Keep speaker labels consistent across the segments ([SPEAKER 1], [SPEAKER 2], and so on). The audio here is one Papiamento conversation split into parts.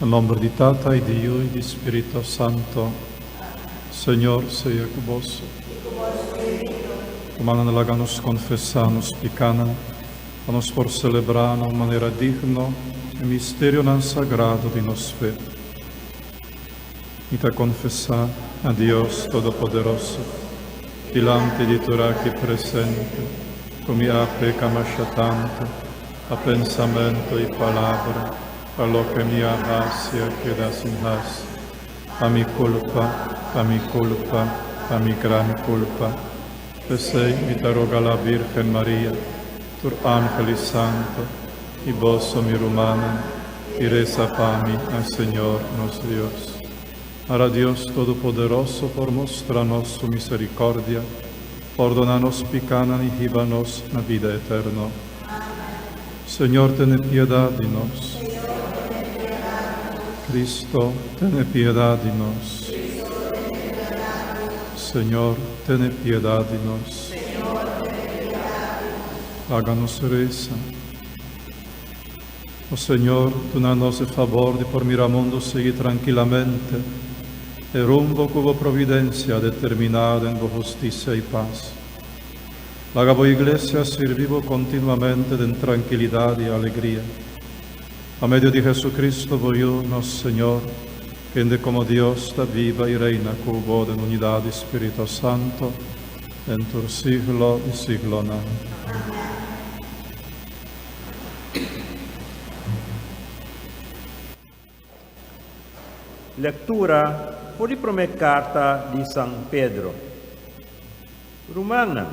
[SPEAKER 1] Na nomber di Tata y di Yu y di Spirito Santo. Señor sea cu boso. Rumannan, laga nos confesa nos picanan, pa nos por celebra na un manera digno e misterionan sagrado di nos fe. Mi ta confesa na Dios Todopoderoso, dilanti di tur aki presente, cu mi a peca masha tanto, pa pensamento y palabra, pa loke mi a haci a keda sin haci. Pa mi culpa, pa mi culpa, pa mi gran culpa. P'esey mi ta roga la Virgen Maria, tur angel y santo, y boso mi rumannan, y reza pa mi na Señor nos Dios. Ara Dios Todopoderoso por mustra nos su misericordia, pordona nos picanan y hiba nos na bida eterno. Señor, tene piedad di nos. Cristo, tene piedad di nos. Señor, tene piedad di nos. Laga nos resa. O Señor, duna nos e fabor di por mira mundu sigui trankilamente e rumbo ku bo providensia a determiná den bo hustisia i pas. Laga bo Iglesia sirbi bo kontinuamente den trankilidat i alegria. Pa medio di Jesucristo, bo Yu, nos Señor, kende komo Dios ta biba i reina ku bo den unidat di Spirito Santo, den tur siglo di siglonan.
[SPEAKER 2] Lectura for di prome carta di San Pedro. Rumannan,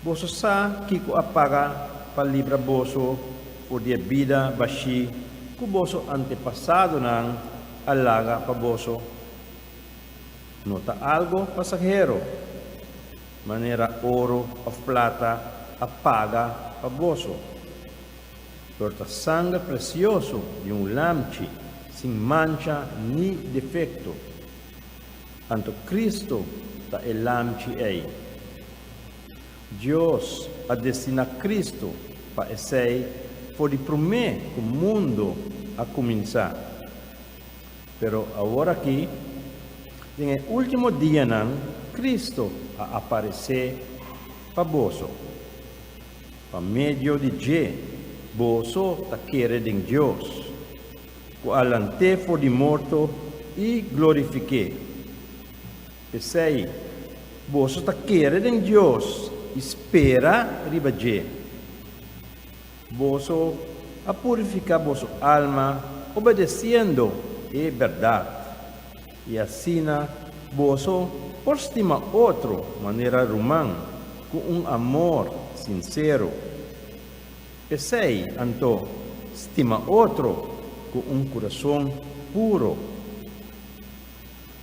[SPEAKER 2] boso sa kico a paga pa libra boso for di e bida bashí cu boso antepasadonan a laga pa boso? No ta algo pasahero, manera oro of plata a paga pa boso, pero ta sanger presioso di un lamchi sin mancha ni defecto. Anto Cristo ta e lamchi ei. Dios a destina Cristo pa esei for di promé cu mundo a cuminsa. Pero awor aki, den e último dianan, Cristo a aparesé pa boso. Pa medio di dje, boso ta kere den Dios, ku a lant'é for di morto i glorifik'é. P'esei, boso ta kere den Dios i spera riba dje. Boso a purifiká boso alma obedesiendo e bèrdat, i asina boso por stima otro manera ruman ku un amor sinsero. P'esei anto, stima otro ku un kurason puro.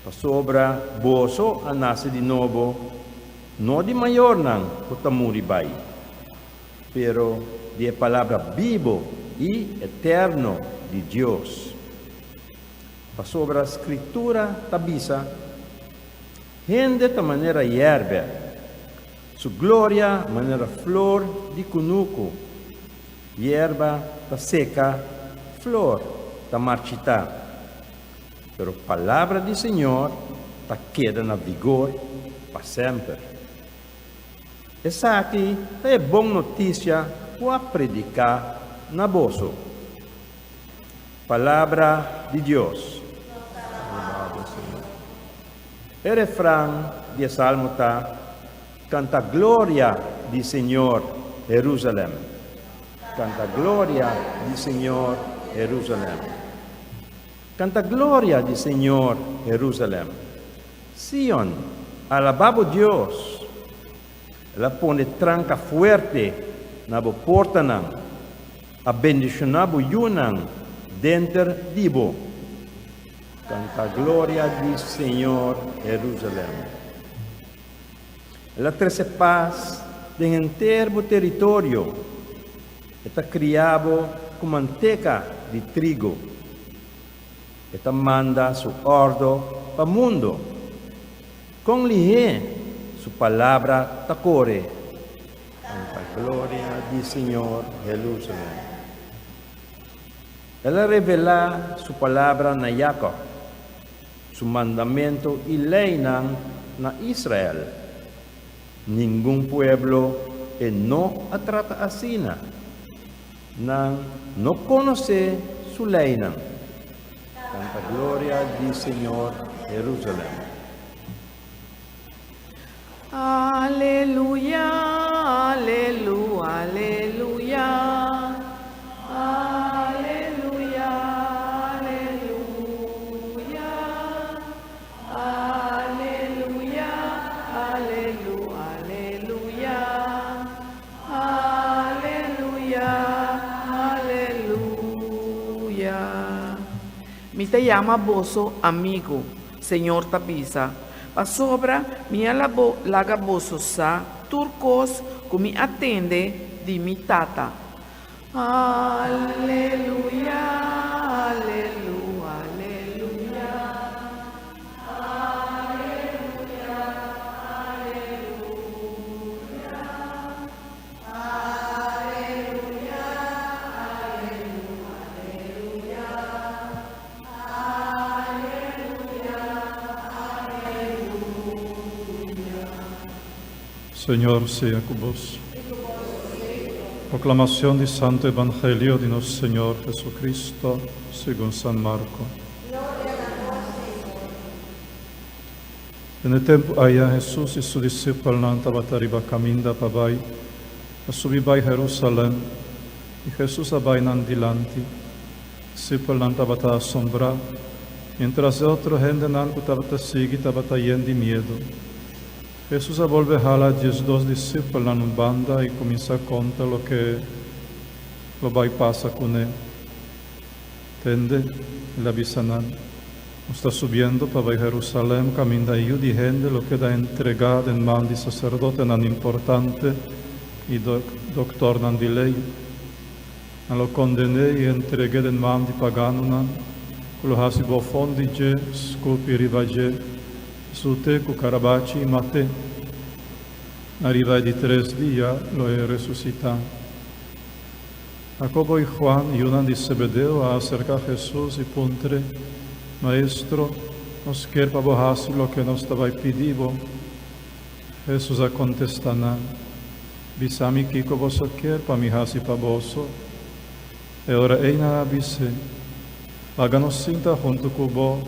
[SPEAKER 2] Pasobra boso a nase di nobo, no di mayornan ku ta muri bai, pero di e Palabra bibo i eterno di Dios. Pasobra Skritura ta bisa, Hende ta manera yèrbè, su gloria manera flor di kunuku. Yerba ta seka, flor ta marchitá, pero palabra di Señor ta keda na vigor pa semper. Esaki ta e bon notisia ku a prediká na boso. Palabra di Dios. E refran di e salmo ta, Kanta gloria di Señor, Herusalèm. Kanta gloria di Señor, Herusalèm. Kanta gloria di Señor, Herusalèm. Sion, alabá bo Dios! El a pone tranka fuerte na bo portanan, a bendishoná bo yunan denter di bo. Kanta gloria di Señor, Herusalèm! El a trese pas den henter bo teritorio, e ta kria bo ku manteka di trigo. E ta manda su òrdo pa mundo. Kon lihé su palabra ta kore. Kanta gloria di Señor, Herusalèm. El a revelá su palabra na Jakòb, su mandamentu i leinan na Israel. Ningun pueblo e no a trata asina. Nan no konosé su leinan. Kanta gloria di Señor, Herúsalèm.
[SPEAKER 3] Aleluya, alelu, aleluya, aleluya, aleluya, aleluya, alelu, aleluya, aleluya, aleluya. Mi ta yama boso amigu, Señor ta bisa, pasobra mi a laga boso sa tur kos ku mi a tende di mi Tata. Aleluya, alelu, aleluya, aleluya, aleluya, aleluya, alelu, aleluya.
[SPEAKER 1] Señor sea cu bos. Proclamación di Santo Evangelio di nos Señor Jesucristo segun San Marco. Den e tempu aya Hesus i su disipelnan tabata riba kaminda pa bai a subi bai Herusalèm, i Hesus a bai nan dilanti. Disipelnan tabata asombrá, miéntras e otro hendenan ku tabata sigui tabata yen di miedu. Hesus a bolbe hala diesdos disipelnan un banda i kuminsá konta loke lo bai pasa kuné. Tende, el a bisa nan, Nos ta subiendo pa bai Herusalèm, kaminda e Yu di hende lo keda entregá den man di saserdotenan importante i doktornan di lei. Nan lo konden'é i entreg'é den man di paganonan, ku lo hasi bofon di dje, skupi riba dje, sut'é ku karabachi i mat'é. Na riba e di tres dia lo e resusitá. Hakobo i Juan, yunan di Sebedeo, a aserká Hesus i puntr'é, Maestro, nos kier pa bo hasi loke nos ta bai pidi bo. Hesus a kontestá nan, Bisa mi kiko boso kier pa mi hasi pa boso. E ora ei nan a bis'é, Laga nos sinta huntu ku bo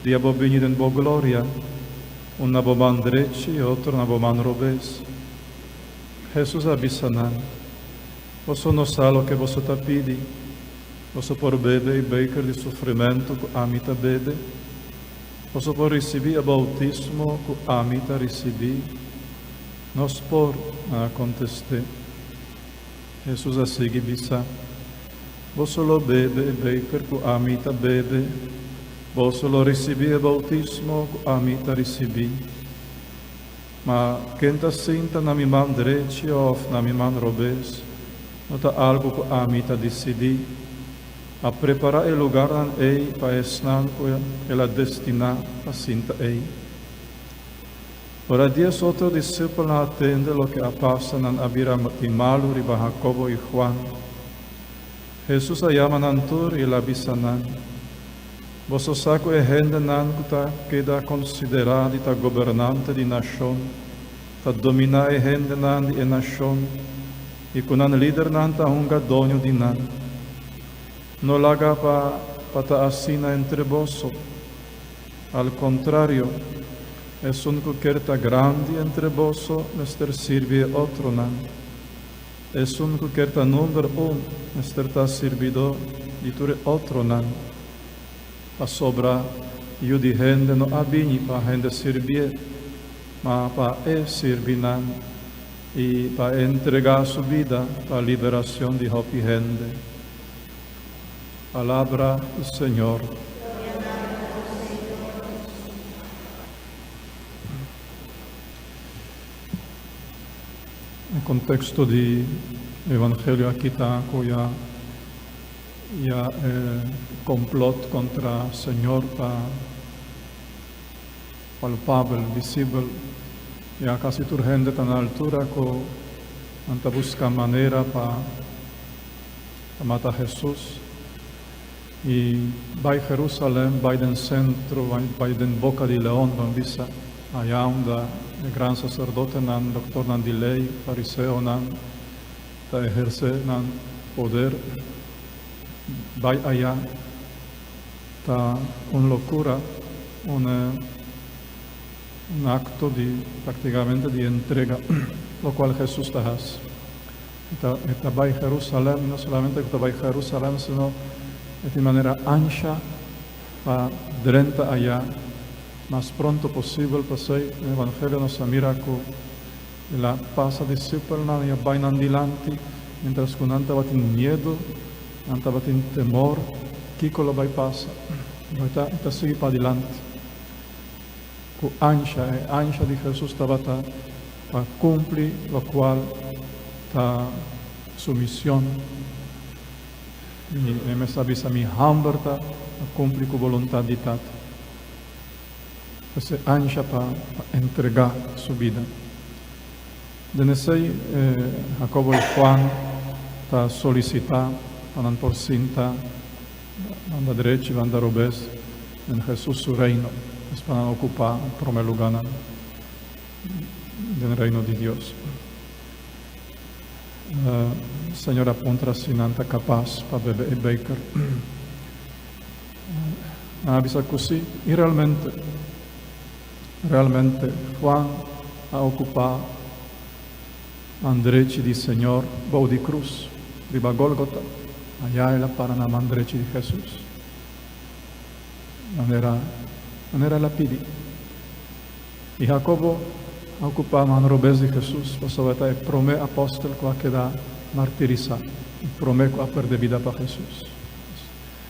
[SPEAKER 1] dia bo bini den bo gloria, un na bo man drechi i otro na bo man robes. Hesus a bisa nan, Boso no sa loke boso ta pidi. Boso por bebe e beker di sufrimentu ku ami ta bebe? Boso por risibí e boutismo ku ami ta risibí? Nos por, nan a kontest'é. Hesus a sigui bisa, Boso lo bebe e beker ku ami ta bebe, boso lo risibí e boutismo ku ami ta risibí. Ma ken ta sinta na mi man drechi òf na mi man robes, no ta algu ku ami ta disidí. A prepará e lugarnan ei pa esnan ku el a destiná pa sinta ei. Ora dies otro disipelnan a tende loke a pasa, nan a bira di malu riba Hakobo i Huan. Hesus a yama nan tur i el a bisa nan, Boso sa ku e hendenan ku ta keda konsiderá di ta gobernante di nashon ta dominá e hendenan di e nashon i ku nan lidernan ta hunga doño di nan. No laga pa pa ta asina entre boso. Al kontrario, esun ku kier ta grandi entre boso mester sirbi e otronan. Esun ku kier ta number un mester ta sirbidó di tur e otronan. Pasobra Yu di hende no a bini pa hende sirbié, ma pa e sirbi nan i pa e entregá su bida pa liberacion di hopi hende. Palabra di Señor. E contexto di Evangelio aki ta cu ya ya e complot contra Señor ta palpabel, visibel. Ya casi tur hende ta na altura cu nan ta busca manera pa. A mata Hesus. I bai Jerusalem, bai den sentro, bai den Boka di Leon, ban bisa, aya unda e gran saserdotenan, doktornan di lei, fariseonan ta ehersé nan poder, bai aya ta un lokura, un un akto di praktikamente di entrega, lokual Hesus ta hasi. E ta e ta bai Jerusalem, i no solamente ku ta bai Jerusalem, sino e tin manera ansha pa drenta aya mas pronto posibel. Pasei den Evangelio nos a mira ku el a pasa disipelnan i a bai nan dilanti, mientras ku nan tabatin miedu, nan tabatin temor kiko lo bai pasa. Pero e ta e ta sigui padilanti ku ansha, e ansha di Hesus tabata pa cumpli locual ta su mision. Mi e mes a bisa, Mi hamber ta pa cumpli cu boluntad di Tata. Pues e ansha pa pa entrega su bida. Den esey Jacobo y Juan ta solicita pa nan por sinta banda drechi y banda robes den Jesus su reino, pues pa nan ocupa prome luganan. Den Reino di Dios. Señor a puntra si nan ta kapas pa bebe e beker. Nan a bisa ku si, i realmente, realmente Juan a okupá man drechi di Señor bou di krus riba Gólgota. Ayá el a para na man drechi di Hesus, manera, manera el a pidi. I Hakobo a okupá man robes di Hesus pasobra e ta e promé apòstel ku a keda martirisá, e promé ku a pèrdè bida pa Hesus.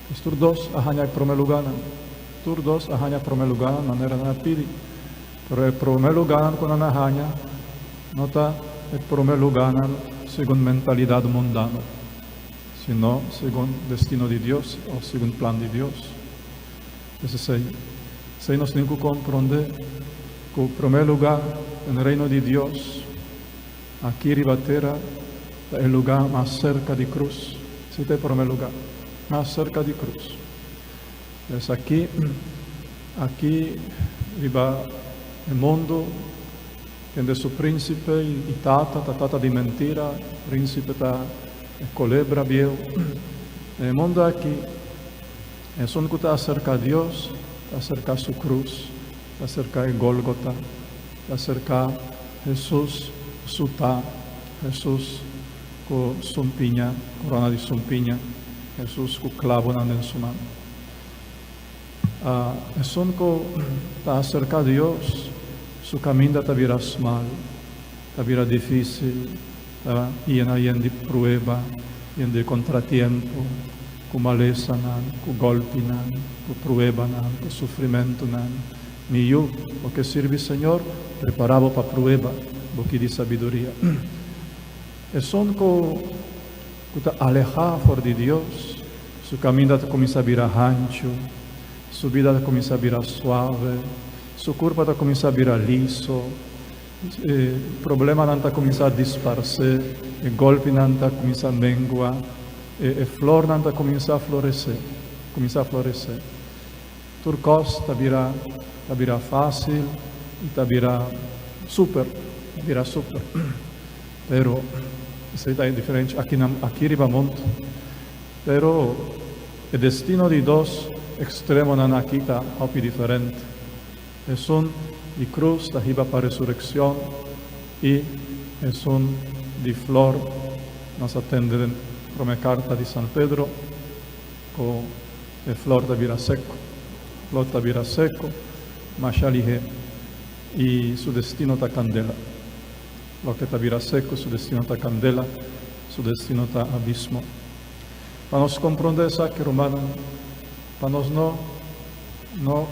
[SPEAKER 1] Pues tur dos a haña e promé lugánan. Tur dos a haña promé lugánan manera nan a pidi. Pero e promé lugánan ku nan a haña no ta e promé lugánan segun mentalidat mundano, sino segun destino di Dios òf segun plan di Dios. Pues esei, esei nos tin ku komprondé ku promé lugá den Reino di Dios aki riba tera ta e lugá mas serka di krus. Esei ta e promé lugá, mas serka di krus. Pues aki, aki riba e mundu, kende su prínsipe i tata ta tata di mentira, prínsipe ta e kolebra bieu. Den e mundu aki, Esun ku ta aserká Dios, ta aserká Su krus, ta aserká e Gólgota, ta aserká Hesus sutá, Hesus ku sumpiña, korona di sumpiña, Hesus ku klabonan den Su man. Esun ku ta aserká Dios, su kaminda ta bira smal, ta bira difísil, ta yena yen di prueba, yen di kontratiempo. Ku malesanan, ku gòlpinan, ku pruebanan, ku sufrimentunan. Mi yu, bo ke sirbi Señor? Prepará bo pa prueba, bo ki di sabiduria. Esun ku ku ta alehá for di Dios, su kaminda ta kuminsá bira hanchu, su bida ta kuminsá bira suave, su kurpa ta kuminsá bira liso, e problemanan ta kuminsá disparsé, e gòlpinan ta kuminsá mengua. E e flornan ta kuminsá floresé, kuminsá floresé. Tur kos ta bira, ta bira fásil i ta bira super, ta bira super. Pero, esei ta e diferensha aki na, aki riba mundu. Pero e destino di dos ekstremonan aki ta hopi diferente. Esun di krus ta hiba pa resurekshon i esun di flor, nos a tende den prome karta di San Pedro ku e flor ta bira seko. Flor ta bira seko masha lihé i su destino ta kandela. Loke ta bira seko su destino ta kandela, su destino ta abismo. Pa nos komprondé esaki, rumannan, pa nos no no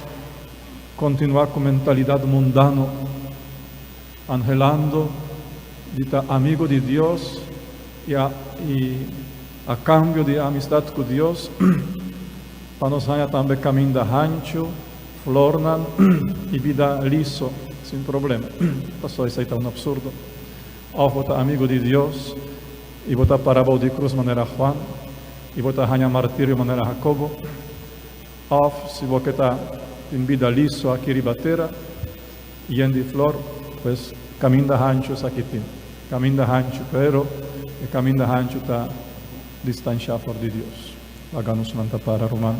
[SPEAKER 1] Kontinuá ku mentalidat mundano, anhelando di ta amigu di Dios i a i a kambio di e amistat ku Dios pa nos haña tambe kaminda hanchu, flornan i bida liso sin problema. Pasobra esei ta un absurdo. Òf bo ta amigu di Dios i bo ta para bou di krus manera Juan. I bo ta haña martirio manera Jacobo, òf si bo ke ta tin bida liso aki riba tera, yen di flor, pues kaminda hanchu esaki tin. Kaminda hanchu, pero e kaminda hanchu ta distanshá for di Dios. Laga nos lanta para, ruman.